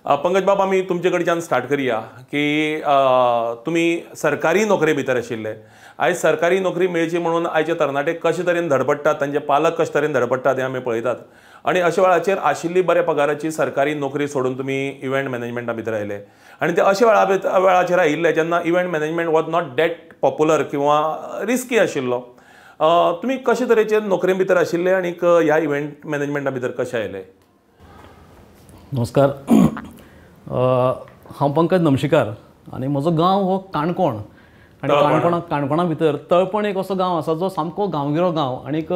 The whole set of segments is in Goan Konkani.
पंकज बाब, आमी तुमचे कडच्यान स्टार्ट करया की तुमी सरकारी नोकरे भितर आशिल्ले. आयज सरकारी नोकरी मेळची म्हणून आयचे तरणाटे कशे तरेन धडपडटात, तांचे पालक कशे तरेन धडपडटात हें आमी पळयतात. आनी अशा वेळाचेर आशिल्ली बऱ्या पगाराची सरकारी नोकरी सोडून तुमी इव्हेंट मॅनेजमेंटा भितर आयले आनी ते अशा वेळाचेर आयिल्ले जेन्ना event management was not that popular किंवा रिस्की आशिल्लो. तुमी कशे तरेचे नोकरे भितर आशिल्ले आनी ह्या इव्हेंट मॅनेजमेंटा भितर कशे आयले? नमस्कार, हांव पंकज नमशीकार आनी म्हजो गांव हो काणकोण. आनी काणकोणा भितर तळपण एक असो गांव आसा जो सामको गांवगिरो गांव. आनीक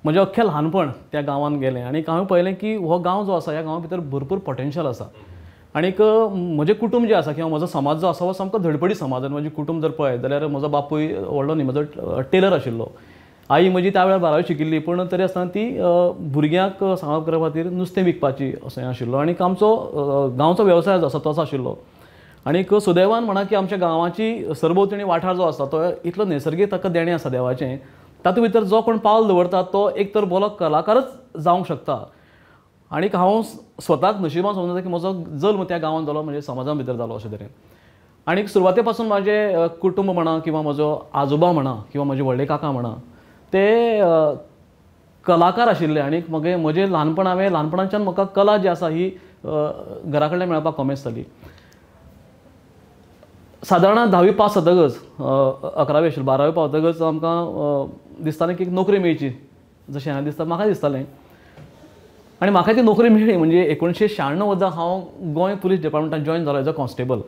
म्हजें अख्खें ल्हानपण त्या गांवांत गेलें आनी हांवें पळयलें की हो गांव जो आसा ह्या गांवा भितर भरपूर पोटेन्शियल आसा. आनीक म्हजें कुटूंब जें आसा किंवा म्हजो समाज जो आसा हो सामको धडपडी समाज. आनी म्हजें कुटूंब जर पळयत जाल्यार म्हजो बापूय व्हडलो न्ही, म्हजो टेलर आशिल्लो. आई म्हजी त्या वेळार बारावी शिकिल्ली, पूण तरी आसतना ती भुरग्यांक सांबाळ करपा खातीर नुस्तें विकपाची असो हें आशिल्लो. आनीक आमचो गांवचो वेवसाय जो आसा तोच आशिल्लो. आनीक सुदैवान म्हणा की आमच्या गांवाची सरभोंवतणी वाठार जो आसा तो इतलो नैसर्गीक ताका देणें आसा देवाचें, तातूंत भितर जो कोण पावल दवरता तो एक तर बरो कलाकारच जावंक शकता. आनीक हांव स्वताक नशिबान समजता की म्हजो जल्म त्या गांवांत जालो, म्हणजे समाजा भितर जालो अशे तरेन. आनीक सुरवाते पासून म्हाजें कुटूंब म्हणा किंवा म्हजो आजोबा म्हणा किंवा म्हजे व्हडले काका म्हणा ते कलाकार आशिल्ले. आनीक मगे म्हजें ल्हानपण हांवें ल्हानपणाच्यान म्हाका कला जी आसा ही घरा कडल्यान मेळपाक कोमेस जाली. सादारण धावी पास जातकच, अकरावी आशिल्ली, बारावी पावतकच आमकां दिसतालें की नोकरी मेळची, जशें हांवें दिसता म्हाका दिसतालें. आनी म्हाका ती नोकरी मेळ्ळी. म्हणजे 1996 वर्सा हांव गोंय पुलीस डिपार्टमेंटान जॉयन जालो एज अ कॉन्स्टेबल.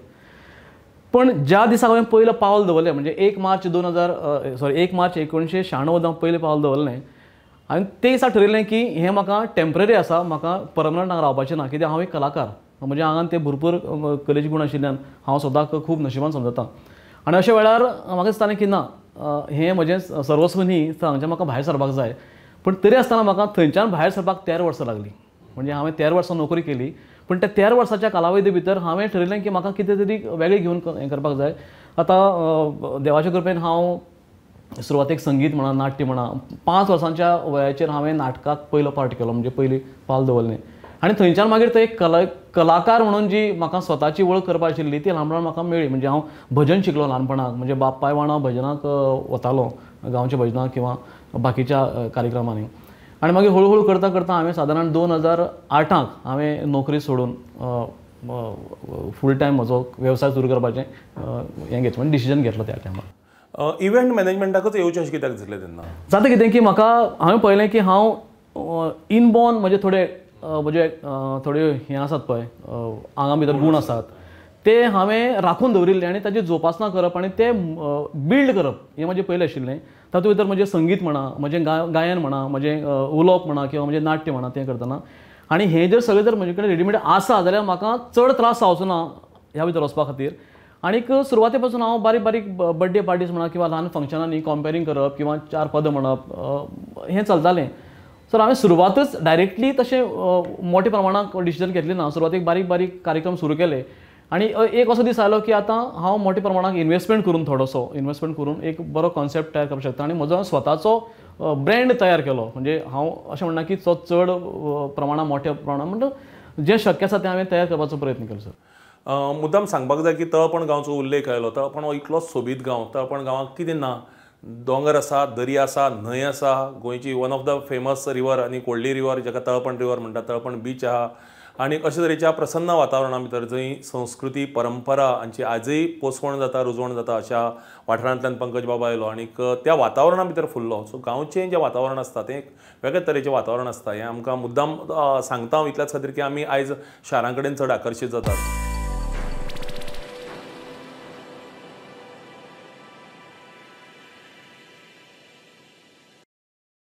पण ज्या दिसा हांवें पयलें पावल दवरलें, म्हणजे 1 मार्च 1996 वर्सा पयलें पावल दवरलें आनी ते दिसा ठरयलें की हें म्हाका टेम्पररी आसा, म्हाका परमनंट हांगा रावपाचें ना, कित्याक हांव एक कलाकार, म्हज्या आंगान ते भरपूर कलेचे गूण आशिल्ल्यान हांव स्वताक खूब नशिबान समजता. आनी अशा वेळार म्हाका दिसतालें की ना, हें म्हजें सर्वस्व न्ही, हांगच्यान म्हाका भायर सरपाक जाय. पूण तरी आसतना म्हाका थंयच्यान भायर सरपाक 13 वर्सां लागलीं. म्हणजे हांवें 13 वर्सां नोकरी केली, पूण त्या 13 वर्साच्या कालावधी भितर हांवें ठरयलें की म्हाका कितें तरी वेगळें घेवन हें करपाक जाय. आतां देवाच्या कृपेन हांव सुरवातेक संगीत म्हणा, नाट्य म्हणा, 5 वर्सांच्या वयाचेर हांवें नाटकाक पयलो पार्ट केलो, म्हणजे पयली पावल दवरलें. आनी थंयच्यान मागीर तो एक कलाकार म्हणून जी म्हाका स्वताची वळख करपा आशिल्ली ती ल्हानपणान म्हाका मेळ्ळी. म्हणजे हांव भजन शिकलो ल्हानपणाक, म्हणजे बापाय वांगडा भजनाक वतालो, गांवच्या भजनाक किंवा बाकीच्या कार्यक्रमांनी. आनी मागीर हळू हळू करता करता हांवें सादारण 2008 हांवें नोकरी सोडून फूल टायम म्हजो वेवसाय सुरू करपाचें हें घेतलें, म्हणजे डिसिजन घेतलो त्या टायमार. इव्हेंट मॅनेजमेंटाकच येवचें अशें कित्याक दिसलें तेन्ना? जाता कितें की म्हाका हांवें पळयलें की हांव इनबॉर्न म्हजे थोडे म्हजे थोडे हें आसात पळय आंगा भितर गूण आसात ते हांवें राखून दवरिल्ले आनी ताची जोपासना करप आनी ते बिल्ड करप हें म्हजें पयलें आशिल्लें. तातूंत भितर म्हजें संगीत म्हणा, म्हजें गायन म्हणा, म्हजें उलोवप म्हणा किंवा म्हजें नाट्य म्हणा तें करतना. आनी हें जर सगळें जर म्हजे कडेन रेडीमेड आसा जाल्यार म्हाका चड त्रास जावचो ना ह्या भितर वचपा खातीर. आनीक सुरवाते पासून हांव बारीक बारीक बड्डे पार्टीज म्हणा किंवा ल्हान फंक्शनांनी कॉम्पेरींग करप किंवा 4 पदां म्हणप हें चलतालें. सर हांवें सुरवातच डायरेक्टली तशें मोठ्या प्रमाणांत डिसिजन घेतलें ना. सुरवातेक बारीक बारीक कार्यक्रम सुरू केले आनी एक असो दीस आयलो की आतां हांव मोठ्या प्रमाणांत इन्वेस्टमेंट करून, थोडोसो इन्वेस्टमेंट करून एक बरो कॉन्सेप्ट तयार करपाक शकता. आनी म्हजो स्वताचो ब्रँड तयार केलो. म्हणजे हांव अशें म्हणना की तो चड प्रमाणांत मोठ्या प्रमाणांत, म्हणटा जें शक्य आसा तें हांवें तयार करपाचो प्रयत्न केलो. सर मुद्दाम सांगपाक जाय की तळपण गांवचो उल्लेख आयलो. तळपण हो इतलो सोबीत गांव, तळपण गांवाक कितें ना, दोंगर आसा, दर्या आसा, न्हंय आसा, गोंयची one of the famous river आनी व्हडली रिवर जाका तळपण रिवर म्हणटा, तळपण बीच आहा. आनी अशे तरेच्या प्रसन्न वातावरणा भितर जंय संस्कृती परंपरा हांची आजय पोसवण जाता, रुजवण जाता, अशा वाठारांतल्यान पंकज बाबा आयलो आनीक त्या वातावरणा भितर फुल्लो. सो गांवचें जें वातावरण आसता तें एक वेगळे तरेचें वातावरण आसता. हें आमकां मुद्दाम सांगता हांव इतल्याच खातीर की आमी आयज शारां कडेन चड आकर्शीत जातात.